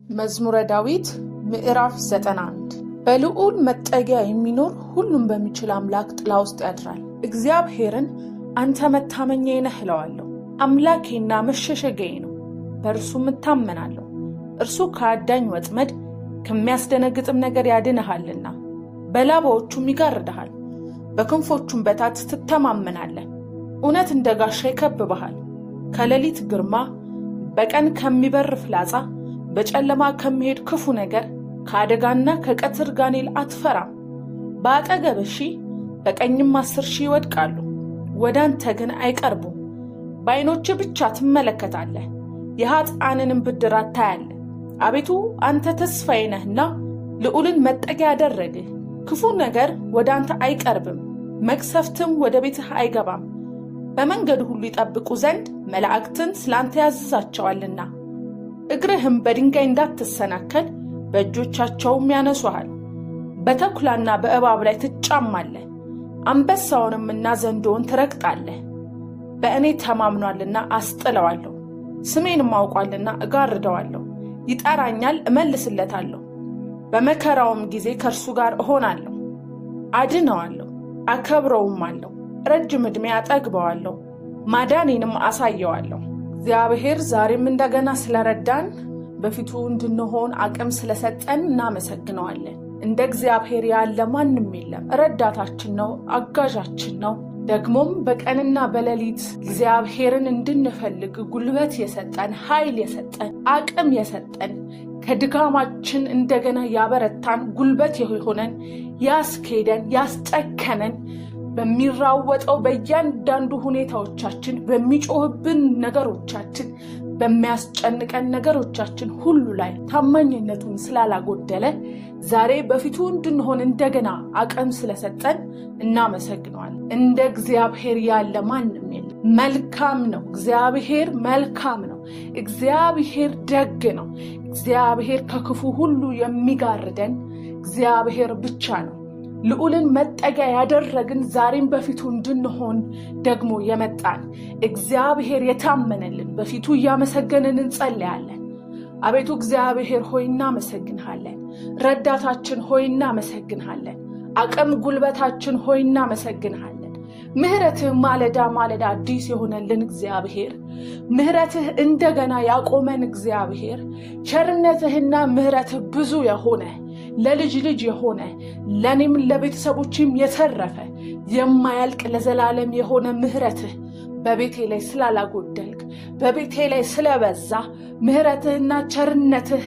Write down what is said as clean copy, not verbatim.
መዝሙረ ዳዊት ምዕራፍ 91። በልዑል መጠጊያ የሚኖር ሁሉን በሚችል አምላክ ጥላ ውስጥ ያድራል። እግዚአብሔርን አንተ መታመኛዬ ነህ እለዋለሁ። አምላኬና መሸሸጊያዬ ነው፣ በእርሱም እታመናለሁ። እርሱ ከአዳኝ ወጥመድ ከሚያስደነግጥም ነገር ያድንሃልና፣ በላባዎቹም ይጋርድሃል፣ በክንፎቹም በታች ትተማመናለህ። እውነት እንደ ጋሻ ይከብብሃል። ከሌሊት ግርማ፣ በቀን ከሚበር ፍላጻ፣ በጨለማ ከሚሄድ ክፉ ነገር፣ ከአደጋና ከቀትር ጋኔል አትፈራም። በአጠገብህ 1000 በቀኝም 10,000 ይወድቃሉ፣ ወደ አንተ ግን አይቀርቡም። በዓይኖችህ ብቻ ትመለከታለህ፣ የኃጥአንንም ብድራት ታያለህ። አቤቱ አንተ ተስፋዬ ነህና ልዑልን መጠጊያ አደረግህ። ክፉ ነገር ወደ አንተ አይቀርብም፣ መቅሰፍትም ወደ ቤትህ አይገባም። በመንገዱ ሁሉ ይጠብቁ ዘንድ መላእክትን ስላንተ ያዝዛቸዋልና፣ እግርህም በድንጋይ እንዳትሰናከል በእጆቻቸውም ያነሱሃል። በተኩላና በእባብ ላይ ትጫማለህ፣ አንበሳውንም እና ዘንዶውን ትረግጣለህ። በእኔ ተማምኗልና አስጥለዋለሁ፣ ስሜንም አውቋልና እጋርደዋለሁ። ይጠራኛል፣ እመልስለታለሁ። በመከራውም ጊዜ ከእርሱ ጋር እሆናለሁ፣ አድነዋለሁ፣ አከብረውማለሁ። ረጅም ዕድሜ አጠግበዋለሁ፣ ማዳኔንም አሳየዋለሁ። እግዚአብሔር ዛሬም እንደገና ስለረዳን፣ በፊቱ እንድንሆን አቅም ስለሰጠን እናመሰግነዋለን። እንደ እግዚአብሔር ያለ ማንም የለም። ረዳታችን ነው፣ አጋዣችን ነው። ደግሞም በቀንና በሌሊት እግዚአብሔርን እንድንፈልግ ጉልበት የሰጠን፣ ኃይል የሰጠን፣ አቅም የሰጠን፣ ከድካማችን እንደገና ያበረታን፣ ጉልበት የሆነን፣ ያስኬደን፣ ያስጨከነን፣ በሚራወጠው በእያንዳንዱ ሁኔታዎቻችን፣ በሚጮህብን ነገሮቻችን፣ በሚያስጨንቀን ነገሮቻችን ሁሉ ላይ ታማኝነቱን ስላላጎደለ ዛሬ በፊቱ እንድንሆን እንደገና አቅም ስለሰጠን እናመሰግነዋለን። እንደ እግዚአብሔር ያለ ማንም የለም። መልካም ነው። እግዚአብሔር መልካም ነው። እግዚአብሔር ደግ ነው። እግዚአብሔር ከክፉ ሁሉ የሚጋርደን እግዚአብሔር ብቻ ነው። ልዑልን መጠጊያ ያደረግን፣ ዛሬም በፊቱ እንድንሆን ደግሞ የመጣን፣ እግዚአብሔር የታመነልን፣ በፊቱ እያመሰገንን እንጸልያለን። አቤቱ እግዚአብሔር ሆይ እናመሰግንሃለን። ረዳታችን ሆይ እናመሰግንሃለን። አቅም ጉልበታችን ሆይ እናመሰግንሃለን። ምሕረትህ ማለዳ ማለዳ አዲስ የሆነልን እግዚአብሔር፣ ምሕረትህ እንደገና ያቆመን እግዚአብሔር፣ ቸርነትህና ምሕረትህ ብዙ የሆነ፣ ለልጅ ልጅ የሆነ፣ ለእኔም ለቤተሰቦችም የተረፈ፣ የማያልቅ ለዘላለም የሆነ ምሕረትህ በቤቴ ላይ ስላላጎደልክ፣ በቤቴ ላይ ስለበዛ ምሕረትህና ቸርነትህ